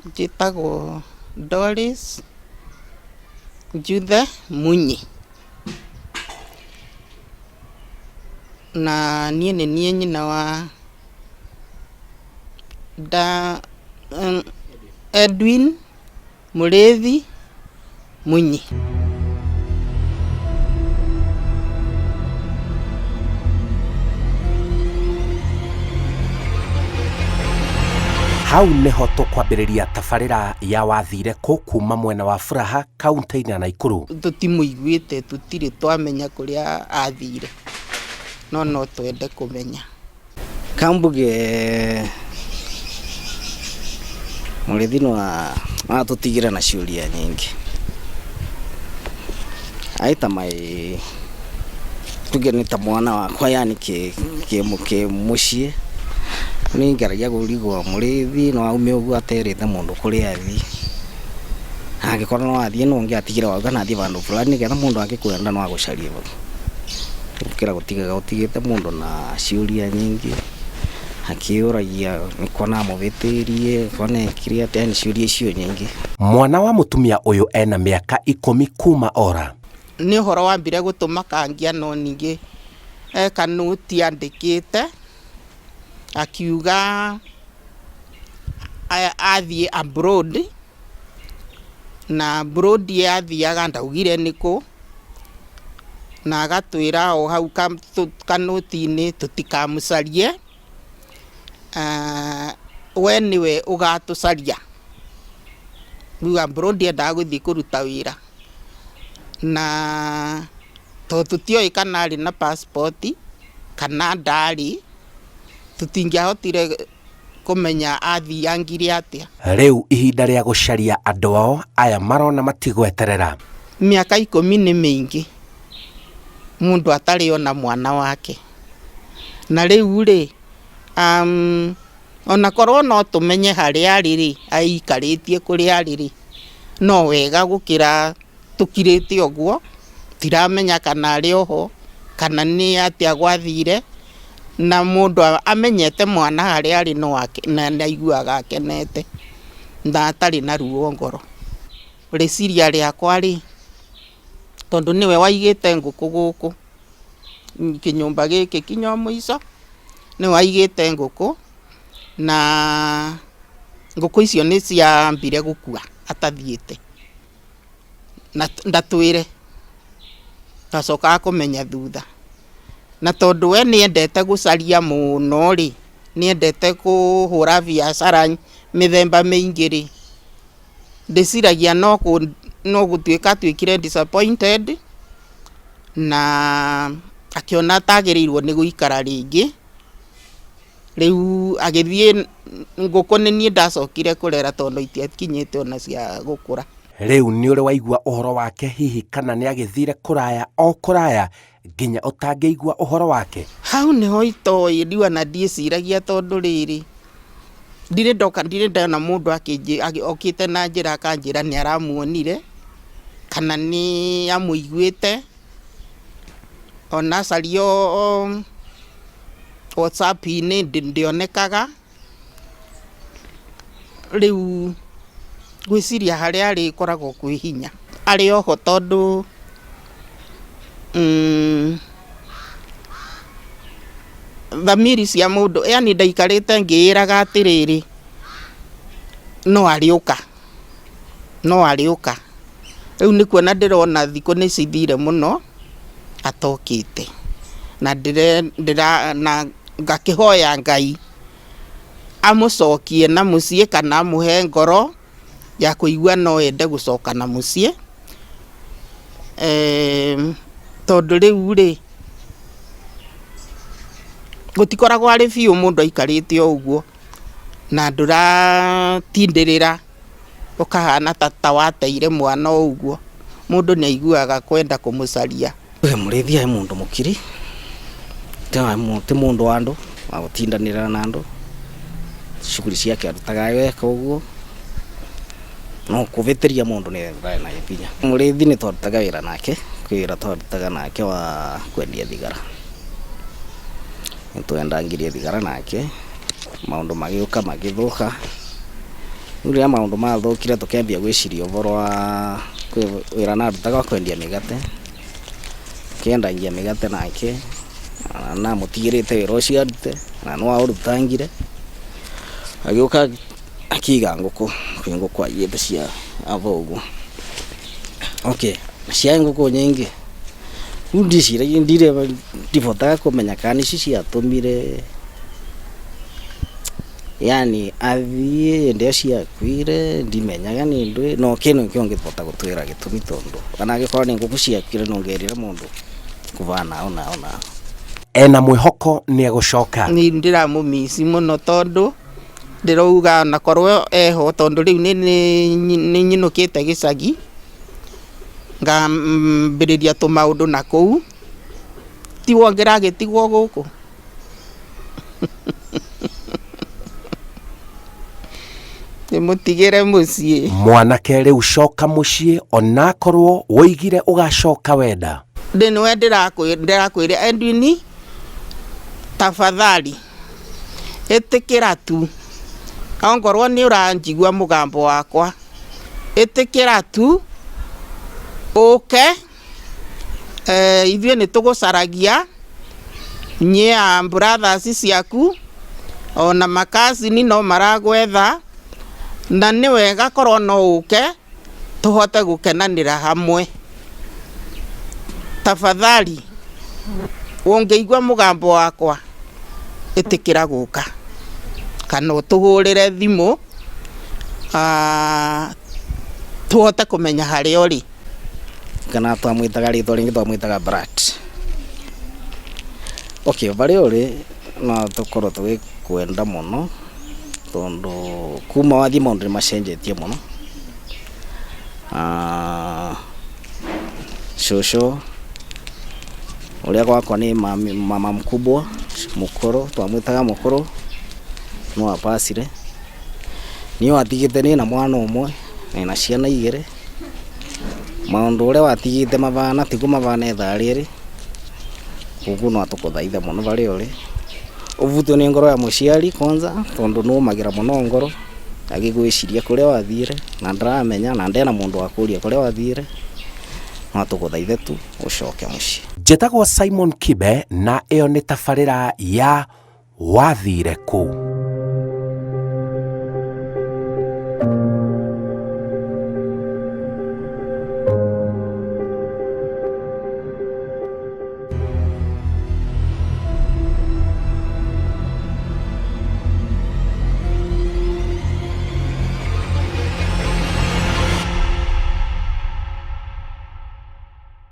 Njĩtagwo Doris Njuthe Munyi. Na niĩ nĩ niĩ nyina wa Edwin Mũrĩithi Munyi. Hau nĩho tũkwambĩrĩria tabarĩra ya wathire kũ kuma mwena wa Furaha kaunti-inĩ ya Naikuru. Tũtimũiguĩte, tũtirĩ twamenya kũrĩa athire, no no twende kũmenya. Kambuge Mũrĩithi no atũtigire na ciũria nyingĩ. Aita my tuge nĩ ta mwana wakwa yaani kĩ mũciĩ. Nĩ ngeragia kũrigwo Mũrĩithi no aume ũguo aterĩte mũndũ kũrĩa athiĩ. Angĩkorwo no athiĩ nũ ũngĩ atigire wauga nathiĩ vandũ fulani nĩgetha mũndũ angĩkwenda no agũcarie vau. Gũkĩra gũtigaga ũtigĩte mũndũ na ciũria nyingĩ akĩũragia nĩkũ namũhĩtĩirie, nĩkũ nekire atĩa, yaani ciũria icio nyingĩ. Mwana wa mũtumia ũyũ ena mĩaka ikũmi kuma ora. Nĩ ũhoro wambire gũtũmakangia no ningĩ he kanoti andĩkĩte akiuga athiĩ abroad na abroad athiaga ndaugire nĩkũ, na agatwĩra o hau kanoti-inĩ tũtikamũcarie, we nĩwe ũgatũcaria. Rĩu abroad endaga gũthiĩ kũruta wĩra, na tondũ tũtioĩ kana arĩ na passport kana ndarĩ, tũtingĩahotire kũmenya athiangire atĩa. Rĩu ihinda rĩa gũcaria andũ ao aya marona matigweterera. Mĩaka ikũmi nĩ mĩingĩ mũndũ atarĩ ona mwana wake. Na rĩu rĩ, ona korwo no tũmenye harĩa arĩ rĩ, aikarĩtie kũrĩa arĩ rĩ, no wega gũkĩra tũkirĩte ũguo, tiramenya kana arĩ oho, kana nĩ atĩa gwathire, na mũndũ amenyete mwana harĩa arĩ no nĩ aiguaga akenete, na atarĩ na ruo ngoro. Rĩciria rĩakwa rĩ, tondũ nĩwe waigĩte ngũkũ gũkũ, kĩnyũmba gĩkĩ kinya o mũico, nĩwe waigĩte ngũkũ, na ngũkũ icio nĩ ciambire gũkua atathiĩte, na ndatwĩre, twacokaga kũmenya thutha. Na tondũ we nĩ endete gũcaria mũno rĩ, nĩ endete kũhũra biacara mĩthemba mĩingĩ rĩ, ndĩciragia no gũtuĩka atuĩkire disappointed, na akĩona atagĩrĩirwo nĩ gũikara rĩngĩ. Rĩu agĩthiĩ ngũkũ nĩ niĩ ndacokire kũrera tondũ itiakinyĩte ona cia gũkũra. Rĩu nĩ ũrĩ waigua ũhoro wake hihi kana nĩ agĩthire kũraya o kũraya nginya ũtangĩigua ũhoro wake? Hau nĩho itoĩ rĩu ona ndiĩciragia tondũ rĩrĩ, ndirĩ ndoka ndirĩ ndona mũndũ okĩte na njĩra akanjĩra nĩ aramuonire kana nĩ amũiguĩte. Ona acario WhatsApp-inĩ ndĩonekaga. Rĩu ngwĩciria harĩa arĩ ĩkoragwo kwĩ hinya. Arĩ oho tondũ thamiri cia mũndũ, yaani ndaikarĩte ngĩĩraga atĩrĩrĩ, no arĩũka, no arĩũka. Rĩu nĩ kuona ndĩrona thikũ nĩ cithire mũno atokĩte, na na ngakĩhoya Ngai amũcokie na mũciĩ kana amũhe ngoro ya kũigua no ende gũcoka na mũciĩ. Tondũ rĩu rĩ, gũtikoragwo arĩ biũ mũndũ aikarĩte o ũguo na ndũratindĩrĩra ũkahana ta wateire mwana o ũguo, mũndũ nĩ aiguaga kwenda kũmũcaria. We Mũrĩithi aĩ mũndũ mũkiri, ti mũndũ wa andũ wa gũtindanĩra na andũ, shughuli ciake arutaga e weka ũguo, no kũhĩtĩria mũndũ nĩ ndarĩ na hinya. Mũrĩithi nĩ twarutaga wĩra nake, kwĩ wĩra twarutaga nake wa kwendia thigara, nĩ twendangirie thigara nake, maũndũ magĩũka magĩthũka, Rĩu rĩrĩa maũndũ mathũkire tũkĩambia gwĩciria ũhoro wa kwĩ wĩra narutaga wa kwendia mĩgate, tũkĩendagia mĩgate nake na namũtigĩrĩte wĩra ũcio arute na no aũrutangire, agĩũka akiiga ngũkũ, kwĩ ngũkũ aigĩte cia aba ũguo. Okay, ciarĩ ngũkũ nyingĩ, rĩu ndiciragia ndirĩ ndibotaga kũmenya kana nĩcio ciatũmire yani athiĩ hĩndĩ ĩyo ciakuire ndimenyaga nĩ ndũĩ no kĩu nĩkĩo ngĩbota gũtwĩra gĩtũmi tondũ ona angĩkorwo nĩ ngũkũ ciakuire no ngerire mũndũ kũbana ũũ na ũũ na ũũ. Ena mwĩhoko nĩ egũcoka. Ni ndĩramũmici mũno tondũ ndĩrauga onakorwo eho tondũ rĩu nĩ nĩ nyinũkĩte gĩcagi ngambĩrĩria tũmaũndũ na kũu tiwo ngĩragĩtigwo gũkũ. Ndĩmũtigĩre mũciĩ. Mwanake rĩu coka mũciĩ onakorwo woigire ũgacoka wenda. Ndĩ nĩwe ndĩrakwĩra Edwin, tafadhali ĩtĩkĩra tu ongorwo nĩ ũranjigua mũgambo wakwa, ĩtĩkĩra tu ũke, ithuĩ nĩ tũgũcaragia nyĩa brothers ciaku ona makazini no maragwetha, na nĩ wega korwo no ũke tũhote gũkenanĩra hamwe. Tafadhali ũngĩigua mũgambo wakwa ĩtĩkĩra gũka kana ũtũhũrĩre thimũ, tũhote kũmenya harĩa ũrĩ. Kana twamwĩtaga rĩtwa rĩngĩ twamwĩtaga Brat. Okay, barĩa ũrĩ no tũkorwo tũgĩkwenda mũno tondũ kuma wathiĩ maũndũ nĩ macenjetie mũno. Cũcũ ũrĩa gwakwa nĩ mama mkubwa mũkũrũ, twamwĩtaga mũkũrũ no apacire. Niĩ watigĩte nĩna mwana ũmwe nĩna ciana igĩrĩ, maũndũ ũrĩa watigĩte mabana tiguo mabana ithaa rĩrĩ, koguo no tũkũthaithe mũno barĩa ũrĩ, ũbutwo nĩ ngoro ya mũciari kwanza tondũ nĩ ũmagĩra mũno ngoro agĩgwĩciria kũrĩa wathire na ndaramenya na ndena mũndũ wa kũria kũrĩa wathire, no tũkũthaithe tu ũcoke mũciĩ. Njĩtagwo Simon Kibe na ĩyo nĩ tabarĩra ya Wathire Kũ.